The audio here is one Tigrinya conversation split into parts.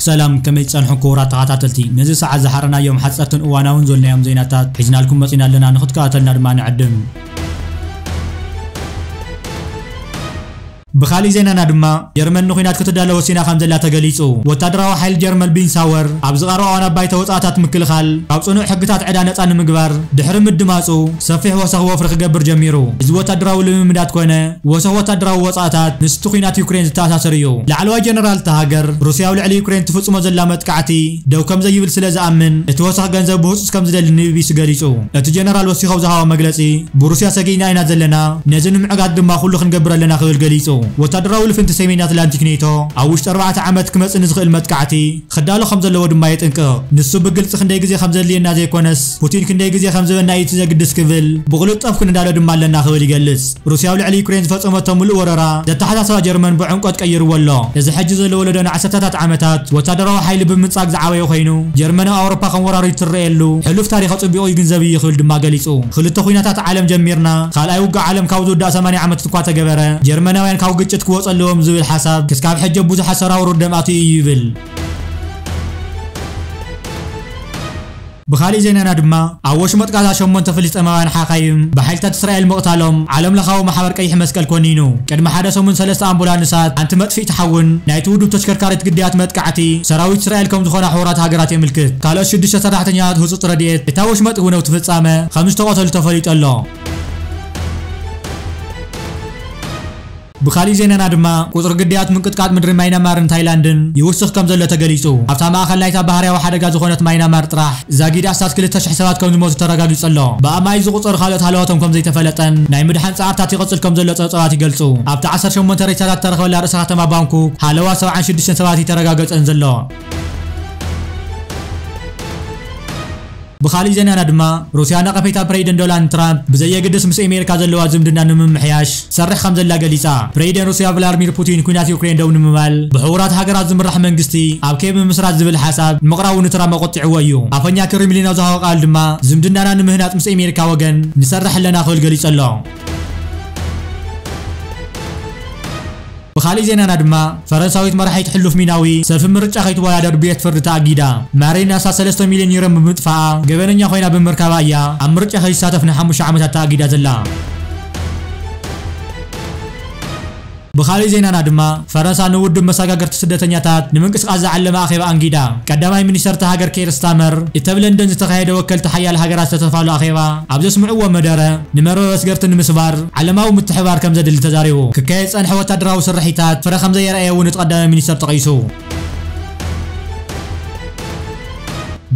ሰላም፣ ከመይ ጸንሑ ክቡራት ተኸታተልቲ? ነዚ ሰዓት ዝሓረናዮም ሓጸርትን እዋናውን ዘልናዮም ዜናታት ሒዝናልኩም መጺና ኣለና፣ ንኽትከታተልና ድማ ንዕድም። ብኻሊእ ዜናና ድማ፣ ጀርመን ንኹናት ክትዳሎ ወሲና ከም ዘላ ተገሊጹ። ወታደራዊ ሓይሊ ጀርመን ቢንሳወር ኣብ ዝቐረበ እዋን ኣብ ባይተ ወጻእታት ምክልኻል ካብ ጽኑዕ ሕግታት ዕዳ ነጻ ንምግባር ድሕሪ ምድማጹ፣ ሰፊሕ ወሰኽ ወፍሪ ክገብር ጀሚሩ። እዚ ወታደራዊ ልምምዳት ኮነ ወሰኽ ወታደራዊ ወጻእታት ምስቲ ኲናት ዩክሬን ዝተኣሳሰር እዩ። ላዕለዋይ ጀነራል እታ ሃገር፣ ሩስያ ኣብ ልዕሊ ዩክሬን ትፍጽሞ ዘላ መጥቃዕቲ ደው ከም ዘይብል ስለ ዝኣምን፣ እቲ ወሰኽ ገንዘብ ብህጹጽ ከም ዝደሊ ንቢቢሲ ገሊጹ። እቲ ጀነራል ወሲኹ ኣብ ዝሃቦ መግለጺ፣ ብሩስያ ሰጊእና ኢና ዘለና፣ ነዚ ንምዕጋት ድማ ኩሉ ክንገብር ኣለና ክብል ገሊጹ። ወታደራዊ ልፍንቲ ሰሜን ኣትላንቲክ ኔቶ ኣብ ውሽጢ ኣርባዕተ ዓመት ክመጽእ ንዝኽእል መጥቃዕቲ ክዳሎ ከም ዘለዎ ድማ የጥንቅቕ። ንሱ ብግልጺ ክንደይ ግዜ ከም ዘድልየና ዘይኮነስ፣ ፑቲን ክንደይ ግዜ ከም ዝህበና እዩ እቲ ዘግድስ ክብል፣ ብቕልጠፍ ክንዳሎ ድማ ኣለና ክብል ይገልጽ። ሩስያ ኣብ ልዕሊ ዩክሬን ዝፈጸመቶ ምሉእ ወረራ ዘተሓሳስባ ጀርመን ብዕምቆት ቀይርዎ ኣሎ። እዚ ሕጂ ዘሎ ወለዶ ንዓሰርተታት ዓመታት ወታደራዊ ሓይሊ ብምንጻግ ዝዓበየ ኮይኑ፣ ጀርመን ኣብ ኣውሮፓ ከም ወራሪት ትረኣየሉ ሕሉፍ ታሪኽ ኣጸቢቑ ይግንዘብ እዩ ክብል ድማ ገሊጹ። ክልተ ኲናታት ዓለም ጀሚርና፣ ካልኣይ ውግእ ዓለም ካብ ዝውዳእ ሰማንያ ዓመት እኳ ተገበረ፣ ጀርመናውያን ካብ ግጭት ክወጹ ኣለዎም ዝብል ሓሳብ ክስካብ ሕጂ ብዙሓት ሰራውሩ ደም ኣትዩ እዩ ይብል። ብኻሊእ ዜናና ድማ፣ ኣብ ወሽመጥ ጋዛ ሸሞንተ ፍልስጤማውያን ሓኻይም ብሓይልታት እስራኤል ምቕታሎም ዓለም ለኻዊ ማሕበር ቀይሕ መስቀል ኮኒኑ። ቅድሚ ሓደ ሰሙን ሰለስተ ኣምቡላንሳት፣ ሓንቲ መጥፊእቲ ሓውን ናይቲ ውድብ ተሽከርካሪት ግዳያት መጥቃዕቲ ሰራዊት እስራኤል ከም ዝኾና ሕቡራት ሃገራት የምልክት። ካልኦት ሽዱሽተ ሰራሕተኛታት ህጹጽ ረድኤት እታ ወሽመጥ እውን ኣብቲ ፍጻመ ከም ዝተቐተሉ ተፈሊጡ ኣሎ። ብኻሊእ ዜናና ድማ፣ ቁጽሪ ግዳያት ምንቅጥቃጥ ምድሪ ማይናማርን ታይላንድን ይውስኽ ከም ዘሎ ተገሊጹ። ኣብታ ማእከል ናይታ ባህርያዊ ሓደጋ ዝኾነት ማይናማር ጥራሕ ዛጊድ ኣስታት ክልተ ሽሕ ሰባት ከም ዝሞቱ ተረጋጊጹ ኣሎ። ብኣማኢት ዝቑጸሩ ካልኦት ሃለዋቶም ከም ዘይተፈለጠን ናይ ምድሓን ጻዕርታት ይቕጽል ከም ዘሎ ጸብጻባት ይገልጹ። ኣብቲ ዓሰርተ ሸሞንተ ሬሳታት እተረኸበላ ርእሰ ከተማ ባንኮክ፣ ሃለዋ ሰብዓን ሽዱሽተን ሰባት እዩ ተረጋገጸን ዘሎ። ብኻሊእ ዜናና ድማ፣ ሩስያ ነቐፌታ ፕሬዚደንት ዶናልድ ትራምፕ ብዘየግድስ ምስ ኣሜሪካ ዘለዋ ዝምድና ንምምሕያሽ ትሰርሕ ከም ዘላ ገሊጻ። ፕሬዚደንት ሩስያ ቭላድሚር ፑቲን ኲናት ዩክሬን ደው ንምባል ብሕቡራት ሃገራት ዝምራሕ መንግስቲ ኣብ ኬቭ ምምስራት ዝብል ሓሳብ ምቕራቡ ንትራምፕ ኣቖጢዕዎ እዩ። ኣፈኛ ክሪምሊን ኣብ ዝሃቦ ቃል ድማ፣ ዝምድናና ንምህናጽ ምስ ኣሜሪካ ወገን ንሰርሕ ኣለና ክብል ገሊጹ ኣሎ። ብኻሊእ ዜናና ድማ፣ ፈረንሳዊት መራሒት ሕሉፍ ሚናዊ ሰልፊ ምርጫ ከይትወዳደር ብቤት ፍርዲ ተኣጊዳ። ማሪን ኣስታት ሰለስተ ሚልዮን ዩሮ ብምጥፋኣ ገበነኛ ኮይና ብምርካባ እያ ኣብ ምርጫ ከይትሳተፍ ንሓሙሽተ ዓመታት ተኣጊዳ ዘላ። ብኻሊእ ዜናና ድማ፣ ፈረንሳ ንውድብ መሰጋገርቲ ስደተኛታት ንምንቅስቃስ ዝዓለመ ኣኼባ ኣንጊዳ። ቀዳማይ ሚኒስተር እታ ሃገር ኬር ስታመር፣ እቲ ኣብ ለንደን ዝተኻየደ ወከልቲ ሓያል ሃገራት ዝተሳተፋሉ ኣኼባ ኣብ ዘስምዕዎ መደረ፣ ንመርበብ ኣስገርቲ ንምስባር ዓለማዊ ምትሕብባር ከም ዘድሊ ተዛሪቡ። ክካየድ ዝጸንሐ ወታደራዊ ስርሒታት ፍረ ከም ዘየርኣየ እውን እቲ ቀዳማይ ሚኒስተር ጠቒሱ።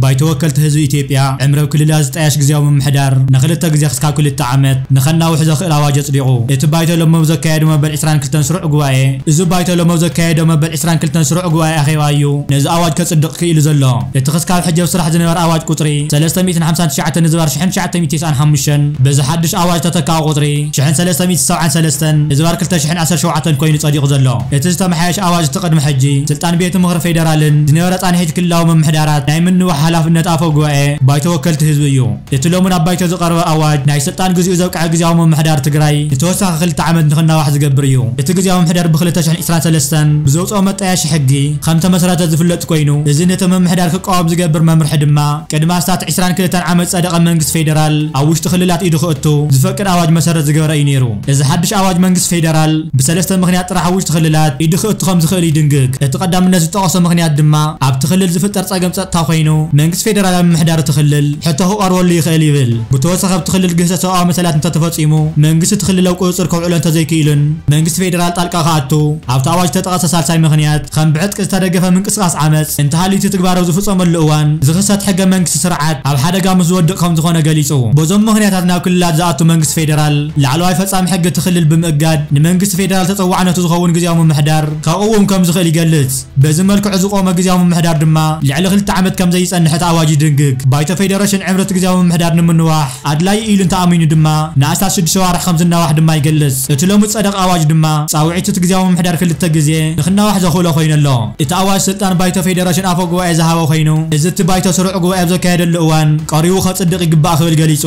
ባይቶ ወከልቲ ህዝቢ ኢትዮጵያ፣ ዕምረብ ክልላት ዝጣየሽ ግዝያዊ ምምሕዳር ንኽልተ ግዜ ክስካብ ክልተ ዓመት ንኸናውሕ ዘኽእል ኣዋጅ ኣጽዲቑ። እቲ ባይቶ ሎሚ ኣብ ዘካየዶ መበል ዕስራን ክልተን ስሩዕ ጉባኤ፣ እዚ ባይቶ ሎሚ ኣብ ዘካየዶ መበል ዕስራን ክልተን ስሩዕ ጉባኤ ኣኼባ እዩ ነዚ ኣዋጅ ከጽድቕ ክኢሉ ዘሎ። እቲ ክስካብ ሕጂ ኣብ ስራሕ ዝነበረ ኣዋጅ ቁጽሪ ሰለስተ ሚእትን ሓምሳን ትሽዓተን ዝባር ሽሕን ትሽዓተ ሚእትን ተስዓን ሓሙሽተን በዚ ሓድሽ ኣዋጅ ተተካኣ ቁጽሪ ሽሕን ሰለስተ ሚእትን ሰብዓን ሰለስተን ዝባር ክልተ ሽሕን ዓሰርተ ሸውዓተን ኮይኑ ጸዲቑ ዘሎ። እቲ ዝተመሓየሸ ኣዋጅ እቲ ቅድሚ ሕጂ ስልጣን ቤት ምኽሪ ፌደራልን ዝነበረ ጻንሒት ክልላዊ ምምሕዳራት ናይ ምንዋሕ ሓላፍነት ኣፈ ጉባኤ ባይቶ ወከልቲ ህዝቢ እዩ። እቲ ሎሚ ናብ ባይቶ ዝቐረበ ኣዋጅ ናይ ስልጣን ግዜኡ ዘብቅዐ ግዝያዊ ምምሕዳር ትግራይ ንተወሳኺ ክልተ ዓመት ንኽናዋሕ ዝገብር እዩ። እቲ ግዝያዊ ምምሕዳር ብ ክልተ ሽሕን ዕስራን ሰለስተን ብዘውፅኦ መጣየሺ ሕጊ ከም ተመስረተ ዝፍለጥ ኮይኑ፣ እዚ ነቲ ምምሕዳር ክቃወም ዝገብር መምርሒ ድማ ቅድሚ ኣስታት ዕስራን ክልተን ዓመት ዝፀደቐ መንግስቲ ፌደራል ኣብ ውሽጢ ክልላት ኢዱ ክእቱ ዝፈቅድ ኣዋጅ መሰረት ዝገበረ እዩ ነይሩ። እዚ ሓድሽ ኣዋጅ መንግስቲ ፌደራል ብሰለስተ ምኽንያት ጥራሕ ኣብ ውሽጢ ክልላት ኢዱ ክእቱ ከም ዝኽእል ይድንግግ። እቲ ቀዳምነት ዝጠቐሶ ምኽንያት ድማ ኣብቲ ክልል ዝፍጠር ጸገም ጸጥታ ኮይኑ፣ መንግስቲ ፌደራል ኣብ ምምሕዳር እቲ ክልል ሕቶ ክቐርበሉ ይኽእል ይብል። ብተወሳኺ ኣብቲ ክልል ግህሰት ሰብኣዊ መሰላት እንተተፈጺሙ፣ መንግስቲ እቲ ክልል ኣብ ቁጽጽር ከውዕሎ እንተዘይክኢሉን መንግስቲ ፌደራል ጣልቃ ክኣቱ ኣብቲ ኣዋጅ ዝተጠቐሰ ሳልሳይ ምኽንያት ከም ብዕጥቂ ዝተደገፈ ምንቅስቓስ ዓመጽ እንተሃልዩ እቲ ትግባር ኣብ ዝፍጸመሉ እዋን ዝኽሰት ሕገ መንግስቲ ስርዓት ኣብ ሓደጋ ምስ ዝወድቕ ከም ዝኾነ ገሊጹ። በዞም ምኽንያታት ናብ ክልላት ዝኣቱ መንግስቲ ፌደራል ላዕለዋይ ፈጻሚ ሕጊ እቲ ክልል ብምእጋድ ንመንግስቲ ፌደራል ተጸዋዕነቱ ዝኸውን ግዝያዊ ምምሕዳር ከቕውም ከም ዝኽእል ይገልጽ። በዚ መልክዑ ዝቖመ ግዝያዊ ምምሕዳር ድማ ልዕሊ ክልተ ዓመት ከም ዘይጸንሕ እቲ ኣዋጅ ይድንግግ። ባይቶ ፌደሬሽን ዕምሪ እቲ ግዝያዊ ምምሕዳር ንምንዋሕ ኣድላዪ ኢሉ እንተኣሚኑ ድማ ንኣስታት ሽዱሽተ ኣዋርሕ ከም ዝናዋሕ ድማ ይገልጽ። እቲ ሎሚ ዝጸደቐ ኣዋጅ ድማ ጻውዒት እቲ ግዝያዊ ምምሕዳር ክልተ ግዜ ንክናዋሕ ዘኽእሎ ኮይኑ ኣሎ። እቲ ኣዋጅ ስልጣን ባይቶ ፌደሬሽን ኣፈ ጉባኤ ዝሃበ ኮይኑ፣ እዚ እቲ ባይቶ ስሩዕ ጉባኤ ኣብ ዘካየደሉ እዋን ቀሪቡ ከጽድቕ ይግባእ ክብል ገሊጹ።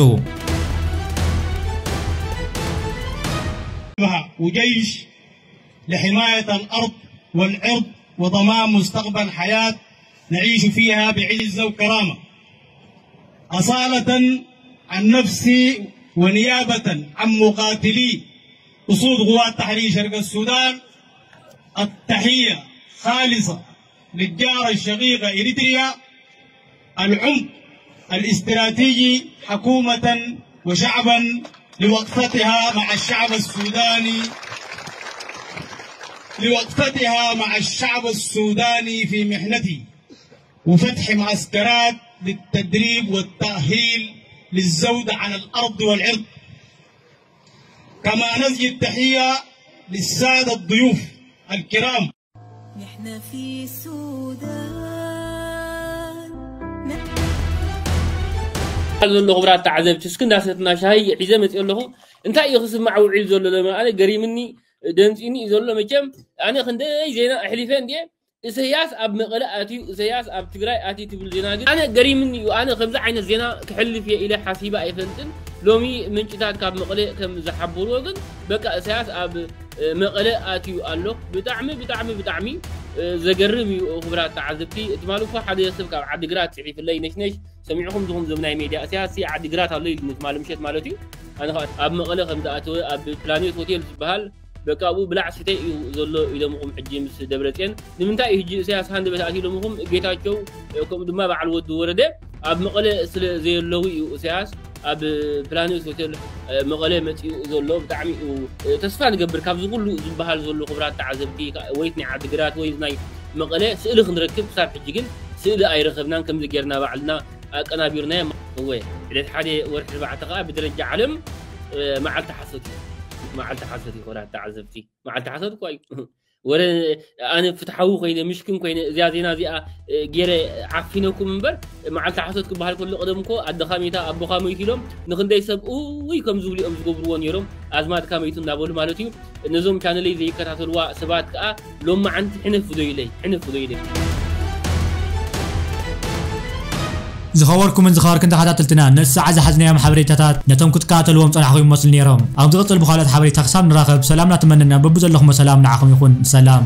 وجيش لحماية الأرض والعرض وضمان مستقبل حياة نعيش فيها بعزة وكرامة. أصالة عن نفسي ونيابة عن مقاتلي أسود قوات تحرير شرق السودان، التحية خالصة للجارة الشقيقة إريتريا. العمق الاستراتيجي حكومة وشعبا لوقفتها مع الشعب السوداني، لوقفتها مع الشعب السوداني في محنته، وفتح معسكرات للتدريب والتأهيل للزود عن الأرض والعرض. كما نزجي التحية للسادة الضيوف الكرام. نحن في السودان. ኣሎ ክቡራት ተዓዘብቲ፣ እስኪ እንዳሰትና ሻሂ ሒዘ መፅእ ኣለኹ። እንታይ እዩ ክስማዕ ውዒል ዘሎ? ለማ ኣነ ገሪምኒ፣ ደንፂኒ እዩ ዘሎ። መቸም ኣነ ክንደይ ዜና ኣሕሊፈ እንዲየ። እሰያስ ኣብ መቐለ ኣትዩ፣ እሰያስ ኣብ ትግራይ ኣትዩ ትብል ዜና ግን ኣነ ገሪምኒ እዩ። ኣነ ከምዚ ዓይነት ዜና ክሕልፍ እየ ኢለ ሓሲበ ኣይፈልጥን። ሎሚ ምንጭታት ካብ መቐለ ከም ዝሓበርዎ ግን በቃ እሰያስ ኣብ መቐለ ኣትዩ ኣሎ። ብጣዕሚ ብጣዕሚ ብጣዕሚ ዘገርም እዩ። ክቡራት ተዓዘብቲ፣ ትማሊ እኮ ሓደ ሰብ ካብ ዓዲግራት ፅሒፍለይ፣ ነሽነሽ ሰሚዕኹም ዝኹም ዞም ናይ ሜድያ፣ እሰያስ ዓዲግራት ኣሎ ኢሉኒ ትማሊ ምሸት ማለት እዩ። ኣነ ኣብ መቐለ ከም ዝኣተወ ኣብ ፕላኔት ሆቴል ዝበሃል በቃ ኣብኡ ብላዕ ስተይ እዩ ዘሎ ኢሎምኹም። ሕጂ ምስ ደብረፅዮን ንምንታይ እዩ ሕጂ እሰያስ ሃንደበት ኣትዩ ኢሎምኹም? ጌታቸው ከምኡ ድማ በዓል ወዲ ወረደ ኣብ መቐለ ስለ ዘየለዉ እዩ እሰያስ ኣብ ፕላኔት ሆቴል መቐለ መፂኡ ዘሎ። ብጣዕሚ እዩ ተስፋ ንገብር ካብዚ ኩሉ ዝበሃል ዘሎ። ክቡራት ተዓዘብቲ፣ ወይ ናይ ዓዲግራት ወይ ናይ መቐለ ስእሊ ክንረክብ ክሳብ ሕጂ ግን ስእሊ ኣይረኸብናን። ከምዚ ጌርና ባዕልና ኣቀናቢርናዮ። እወ፣ ዕለት ሓደ ወርሒ ኣርባዕተ ከዓ ብደረጃ ዓለም መዓልቲ ሓሶት እዩ። መዓልቲ ሓሶት እዩ። ክቡራት ተዓዘብቲ፣ መዓልቲ ሓሶት እኳ እዩ። ወረ ኣነ ፍትሓዊ ኮይነ፣ ምሽክን ኮይነ፣ እዚኣ ዜና እዚኣ ገይረ ዓፊነኩም እምበር፣ መዓልቲ ሓሶት ክበሃል ከሎ ቀደም እኮ ኣደኻ ሜታ ኣቦኻ ሞይቱ ኢሎም ንክንደይ ሰብ እውይ ከም ዝብሉ እዮም ዝገብርዎ ነይሮም። ኣዝማድካ መይቱ እናበሉ ማለት እዩ። ነዞም ቻነለይ ዘይከታተልዋ ሰባት ከዓ ሎማዓንቲ ሕነፍ ዶ ኢለይ፣ ሕነፍ ዶ ኢለይ። ዝኸበርኩምን ዝኸበርክን ተኸታተልትና፣ ነዚ ሰዓት ዝሓዝናዮም ሓበሬታታት ነቶም ክትከታተልዎም ጸናሕኹም ይመስሉ ነይሮም። ኣብ ዝቕጽል ብኻልኦት ሓበሬታ ክሳብ ንራኸብ፣ ሰላም እናተመነና፣ በብዘለኹሞ ሰላም ንዓኹም ይኹን። ሰላም።